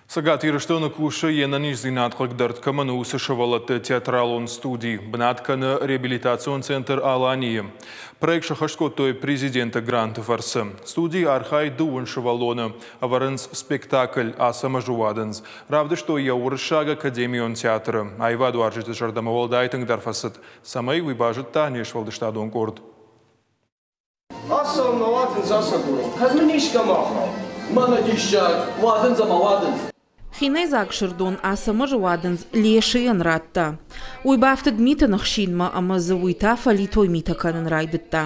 Цӕгат Ирыстоны кусы йе нӕниздзинад хъыгдӕрд кӕмӕн у, уыцы сывӕллӕтты театралон студи. Бынат кӕны реабилитацион центр «Алани-йы». Проект сӕххӕст кодтой президенты гранты фӕрцы. Студийы архайы дыууын сывӕллоны. Ӕвӕрынц спектакль «Ацӕмӕзы уадындз». Равдыстой йӕ Уырыссаг академион театры. Аивадуарзджыты зӕрдӕмӕ уӕлдай тынгдӕр фӕцыд, цӕмӕй уый базыдта не сфӕлдыстадон къорд. Ацӕуын мӕ уадындз ацагурон, кӕд мын искӕмӕ ахауд. Мӕнӕ диссаг, уадындз ӕмӕ уадындз. Хинӕйдзаг Сырдон Ацӕмӕзы уадындз Лешийӕн радта. Уый бафтыд миты ныхсинмӕ ӕмӕ дзы уый та фӕлитой митӕ кӕнын райдыдта.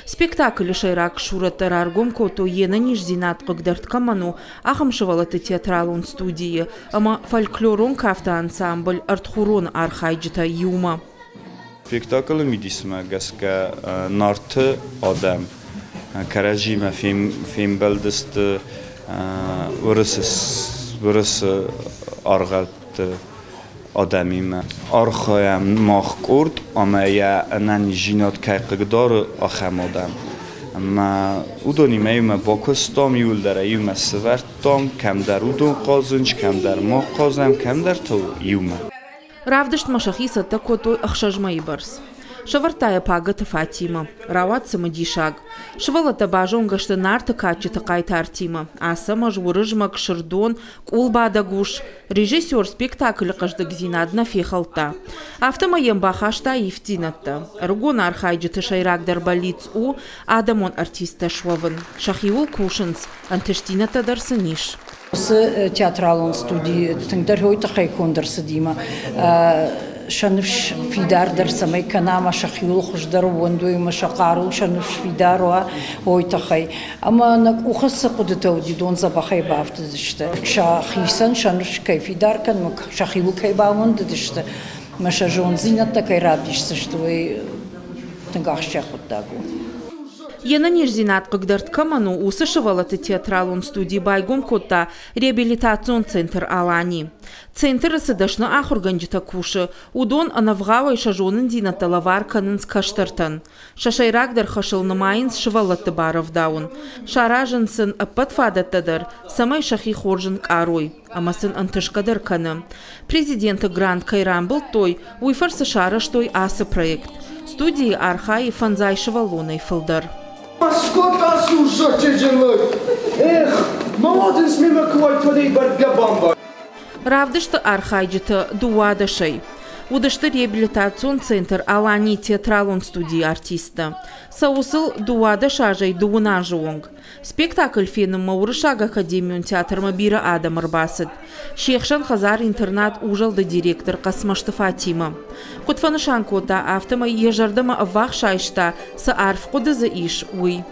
Спектаклы сӕйраг сурӕттӕ раргом кодтой, йе нӕниздзинад хъыгдӕрд кӕмӕн у, ахӕм сывӕллӕтты театралон студийы ӕмӕ фольклорон кафты ансамбль «Ӕртхурон» архайджытӕ иумӕ. Спектаклы мидисмӕ гӕсгӕ Нарты адӕм кӕрӕдзимӕ фембӕлдысты уырысы аргъӕутты адӕмимӕ. Архайӕм мах къорд ӕмӕ йӕ ӕнӕниздзинад кӕй хъыгдары, ахӕм адӕм. Ӕмӕ уыдонимӕ иумӕ бакуыстам, иуылдӕр ӕй иумӕ сӕвӕрдтам, кӕмдӕр уыдон хъазынц, кӕмдӕр мах хъазӕм, кӕмдӕр та иумӕ. Равдыстмӕ сӕхи цӕттӕ кодтой 6 мӕйы бӕрц. Сӕвӕрдта йӕ Пагӕты Фатимӕ. Рауад цымыдисаг. Сывӕллӕттӕ базонгӕ сты Нарты кадджыты хъайтартимӕ. Ацӕмӕз, Уырызмӕг, Сырдон, къулбадӕг ус. Режиссер спектаклы хъӕздыгдзинад нӕ фехӕлдта. Афтӕмӕй йӕм бахаста ивддзинӕдтӕ. Ӕрыгон архайджыты сӕйрагдӕр бӕллиц у адӕмон артисттӕ суӕвын. Сӕхиуыл кусынц, ӕнтыстдзинӕдтӕ дӕр сын ис. Уыцы театралон студи тынгдӕр уый тыххӕй конд ӕрцыдимӕ сӕ ныфс фидардӕр цӕмӕй кӕна ӕмӕ сӕхиуыл хуыздӕр ууӕндой ӕмӕ сӕ хъару, сӕ ныфс фидар уа, уый тыххӕй. Ӕмӕ нӕ къухы цы хъуыдытӕ уыди, уыдон дзӕбӕхӕй бафтыдысты. Сӕхицӕн сӕ ныфс кӕй фидар кӕнынмӕ, сӕхиуыл кӕй баууӕндыдысты ӕмӕ сӕ зонддзинӕдтӕ кӕй равдисдзысты, уый тынг ахсджиаг хъуыддаг у. Йе нӕниздзинад хъыгдӕрд кӕмӕн у, уыцы сывӕллӕтты театралон студи байгом кодта реабилитацион центр «Алани». Центры цы дӕсны ахуыргӕнджытӕ кусы, уыдон ӕнӕвгъауӕй сӕ зонындзинӕдтӕ лӕвар кӕнынц кӕстӕртӕн. Сӕ сӕйрагдӕр хӕсыл нымайынц сывӕллӕтты барӕвдауын. Саразынц сын ӕппӕт фадӕттӕ дӕр, цӕмӕй сӕхи хорз ӕнкъарой ӕмӕ сын ӕнтысгӕ дӕр кӕны. Президенты грант кӕй рамбылдтой, уый фӕрцы сарӕзтой ацы проект. Студийы архайы фӕндзай сывӕллонӕй фылдӕр. Скодта сусӕджы лӕг. Эх, мӕ уадындз мемӕ куы уайд, уӕд ӕй бӕргӕ бамбар. Равдысты архайджытӕ дыууадӕсӕй. Уыдысты реабилитацион центр «Алани» театралон студийы артисттӕ. Цӕуы сыл 12 азӕй дыууын азы онг. Спектакль фенынмӕ Уырыссаг академион театрмӕ бирӕ адӕм ӕрбацыд. Се хсӕн хӕдзар-интернат «Узӕлд-ы» директор Хъӕцмӕзты Фатимӕ. Куыд фӕнысан кодта, афтӕмӕй йӕ зӕрдӕмӕ ӕввахс айста, цы арф хъуыды дзы ис, уый.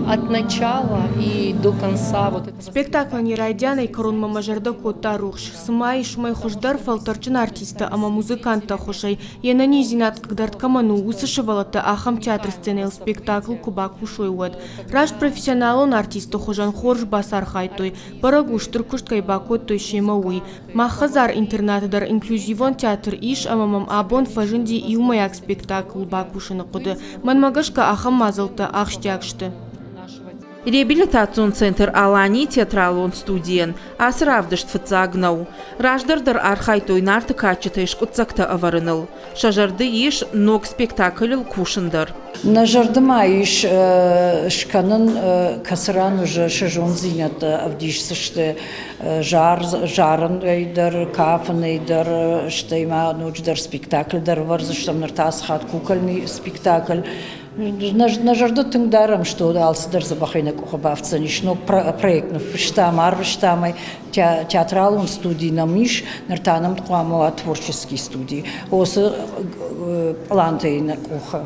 От начала и до конца вот этого. Спектаклӕн йӕ райдианӕй кӕронмӕ мӕ зӕрдӕ кодта рухс. Цыма ис уымӕй хуыздӕр фӕлтӕрджын артисттӕ ӕмӕ музыканттӕ ӕххуысӕй йе нӕниздзинад хъыгдард кӕмӕн у, уыцы сывӕллӕттӕ ахӕм театры сценӕйыл спектакл куы бакусой, уӕд. Раст профессионалон артистты хуызӕн хорз бацархайдтой, бӕрӕг у, стыр куыст кӕй бакодтой семӕ, уый. Мах хӕдзар-интернаты дӕр инклюзивон театр ис ӕмӕ мӕм абон фӕзынди иумӕйаг спектаклыл бакусыны хъуыды. Мӕнмӕ гӕсгӕ, ахӕм мадзӕлттӕ ахсджиаг сты. Реабилитацион центр «Алани» театралон студийӕн ацы равдыст фыццаг нӕу. Раздӕр дӕр архайдтой Нарты кадджытӕй скъуыддзӕгтӕ ӕвӕрыныл. Сӕ зӕрды ис ног спектаклыл кусын дӕр. Нӕ зӕрды ма ис скӕнын, кӕцы ран уже сӕ зонддзинӕдтӕ ӕвдисдзысты зарынӕй дӕр, кафынӕй дӕр, стӕй ма ноджыдӕр спектакль дӕр ӕвӕрдзыстӕм. Ныр та ацы хатт кукольный спектакль. Нӕ зӕрдӕ тынг дарӕм, что алцыдӕр дзӕбӕхӕй нӕ къухы бафтдзӕнис. Ног проект ныффыстам, арвыстам ӕй. Театралон студи нӕм ис, ныр та нӕм хъуамӕ уа творческий студи. Уыцы пълантӕ нӕ къухы.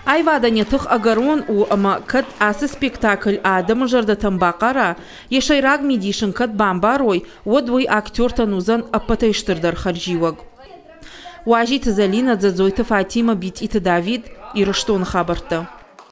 Аивадӕн йӕ тых ӕгӕрон у ӕмӕ кӕд ацы спектакль адӕмы зӕрдӕтӕм бахъара, йӕ сӕйраг мидис ын кӕд бамбарой, уӕд уый актертӕн уыдзӕн ӕппӕтӕй стырдӕр хӕрзиуӕг. Уазиты Зӕлинӕ, Дзӕдзойты Фатимӕ, Битъиты Давид, Ирыстоны хабӕрттӕ.